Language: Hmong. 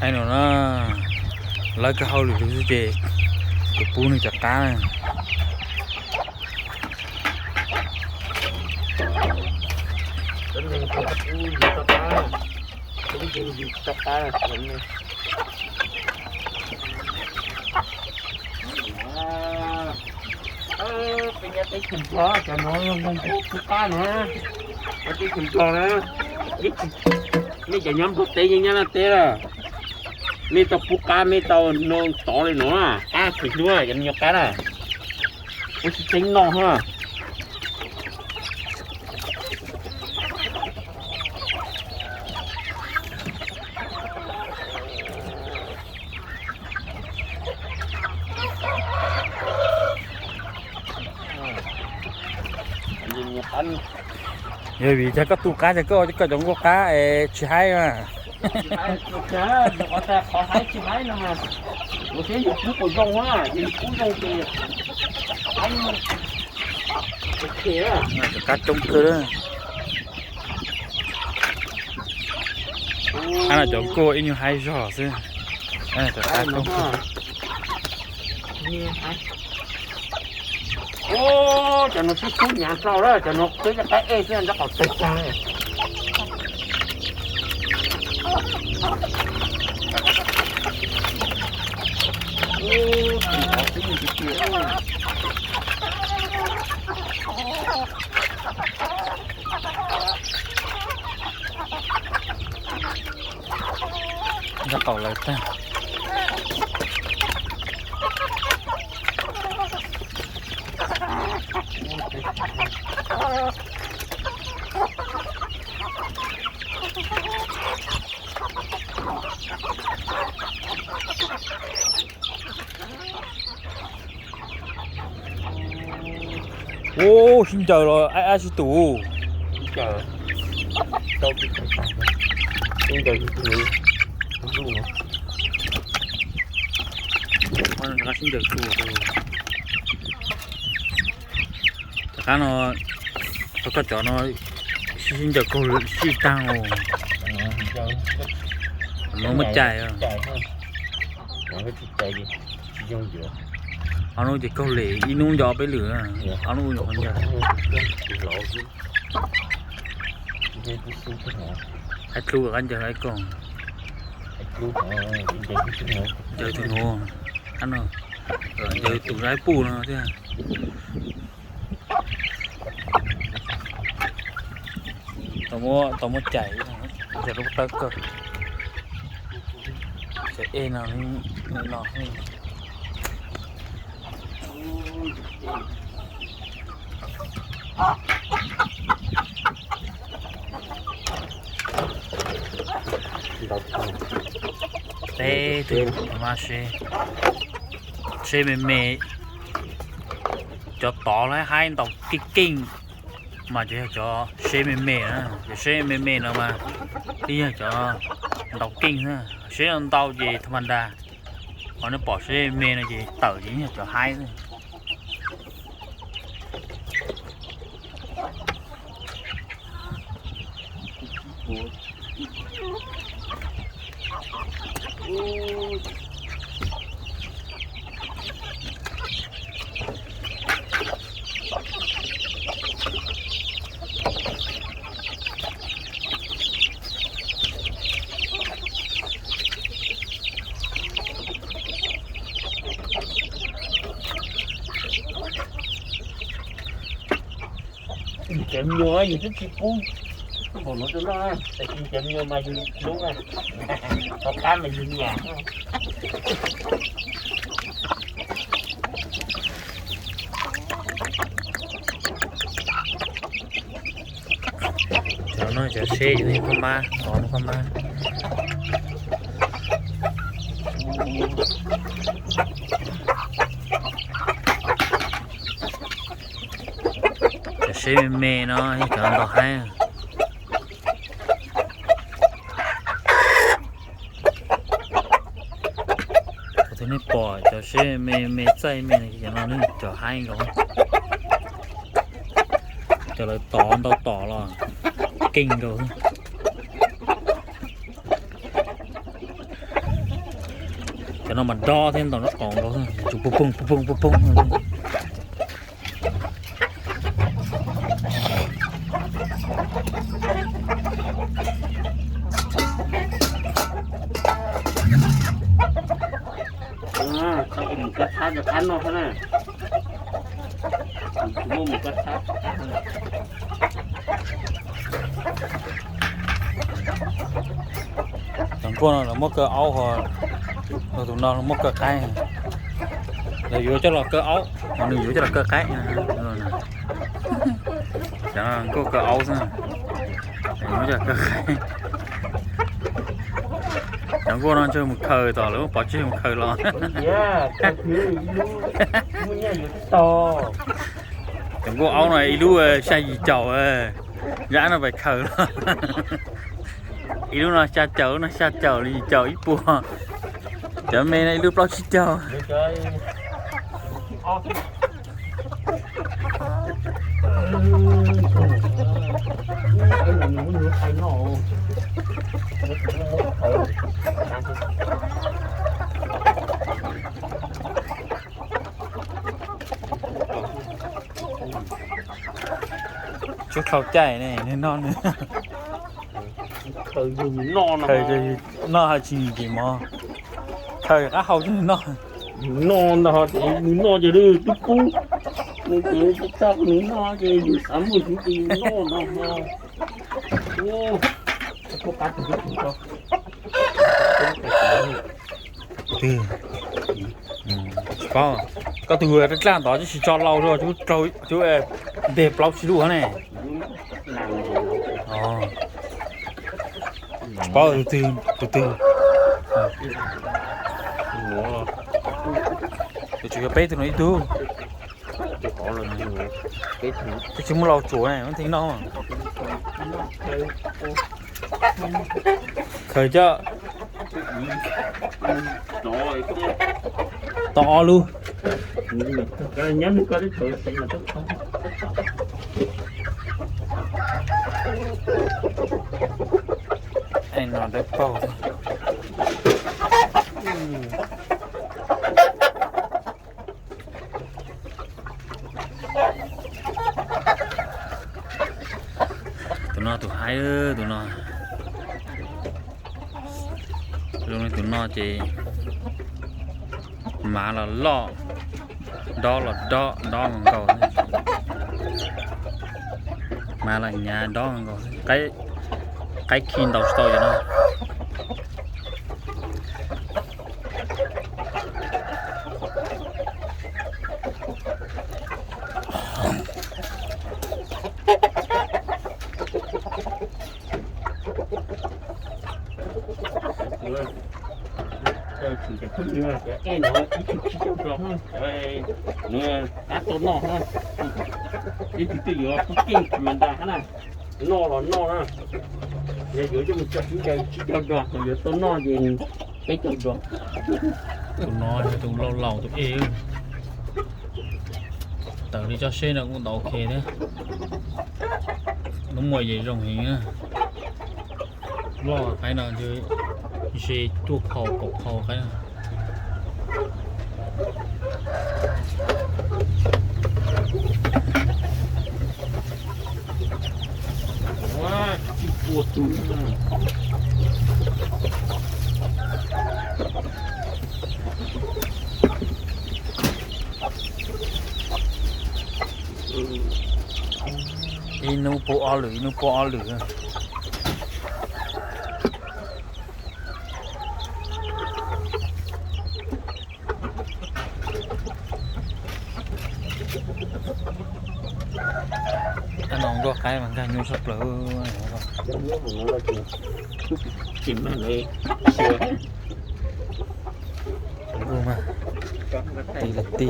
Hais no na, lawv kawg hauj lwm lug xwb ces kuv pub nws cov qab na. Peb nyob teb chaws Nplog, cov no yog pub qab na. Nyob teb chaws Nplog na, nej cov nyob Nplog teb, nyob Nyab Laj teb lawm, nej tau pub qab, nej tau noj tod li no, qab tsis hlub, cov me nyuam qab na. Ua tsis tseeb noj ha. Yog vim cas koj tu qab ces koj, koj cov nkuaj qab es tsis haib mas. Qhov haib tsis haib no mas, ua siab yus pub kom zoo, yus pub zoo ces haib. Cov qab coob kawg. Qab no cov nkuaj ib nyuag haib zog xwb. Cov qab coob kawg. Cov no sib sub nyav hlo lawm, cov no qhib cov qab ej xwb nrab qhov tawg tag li. Nrab qaum lawv tag. Ub, sib ncaws los ab ab sib tus. Sib ncaws, sib ncaws tus. Tom qab no, koj cov no sib ncaws kaug sib tag os. No muaj cai. Ob hnub ces kaug lem, ib hnub nco peb lwm, ob hnub nco qhov ncaws. Haib dlub qab ncaws haib koog. Ncaws tus nuav, ncaws tus haib puj no thiab. Tau muab cais, ncaws lub tawb kawg. Cov ej no, no. Peb tug mas seb, seb me me, cov tod lawv haib ntaus keej keej mas cov yog cov seb me me na, cov seb me me no mas twb yog cov ntaus keej xwb. Seb ntau ces tha ma da, ho nej pom seb me no ces tawm ces yog cov haib xwb. Cov me nyuam yus twb tsis pub npaum no rau noj, tab sis cov me nyuam mas yus hlub, tom qab mas yus nyiam. Cov no cov seb, cov no phab mab, tod no phab mab. Cov seb me me no yog cov ntaus haib. Thaum twg nej pom cov seb me me txaij me no ces cov no yog cov haib nkaus. Cov lawv tod ntau tom los keej nkaus. No mas dob thiab ntaus nrob qaum nkaus, tsuas pog poog pog poog pog poog. Mus kab txhab rau qab noj xwb na. Tsis muaj mus kab txhab rau qab. Cov nkuaj no lawv muab kaw aub ho, tus no muab kaw qaib. Lawv yuav coj los kaw aub, ho nws yuav coj los kaw qaib. Cov nkuaj kaw aub xwb, muab coj kaw qaib. Cov nkuaj no ntshe mus khaws tom lawv muab pov tseg mus khaws los. Cov nkuaj aub no ib lub xya yim caum, zab no pais khaws los. Ib lub no xya caum, lub no xya caum, yim caum ib puas. Cov me no ib lub plaub tsib caug. Tsuas khaws caij ne, nws noj nws. Khaws noj hais tsis nkim mov. Khaws qab hau tsis noj. Nws noj ntag ces nws noj ces twb kub. Nws ces tsis txaj nws noj ces nws xav muaj hwv ces nws noj ntag. Twg? Tsis paub. Koj tus daj daj ntawd twb tsis tso lau dua, twb nteg plaub tsib lub ne. Tsis paub tus twg, tus twg. Tus tsuas yog peb tug no ib tug. Twb tsis muab lau tsuav ne, muab theej noj. Khaws coj. Tau ob lub. No dawb paug. Tus no tus haib, tus no. Zoo li tus no ces mav los loj, dob los dob, dob nkaus nkaus. Mav los hnyav, dob nkaus nkaus. Qaib khi ntaus tsis tau cov no. Ib tug tsib caug dos, nws qab tau noj, ib tug twb yuav qub keej mas nta na, noj los noj na, yog yuav coj mus tso tsib caug, tsib caug dos, yuav tau noj ces peb caug dos. Tus no yog tus laus laus tus ej. Tawm li tso seb no kuj ntau ok thiab. Lub muag ces zoo heev na. Loj qaib no, ze cuaj phau kaum phau qaib no. Ib hnub pub ob lwm, ib hnub pub ob lwm. Tab no nkoj qaib mas nkag nyuaj tshaj plaws. Ti li ti.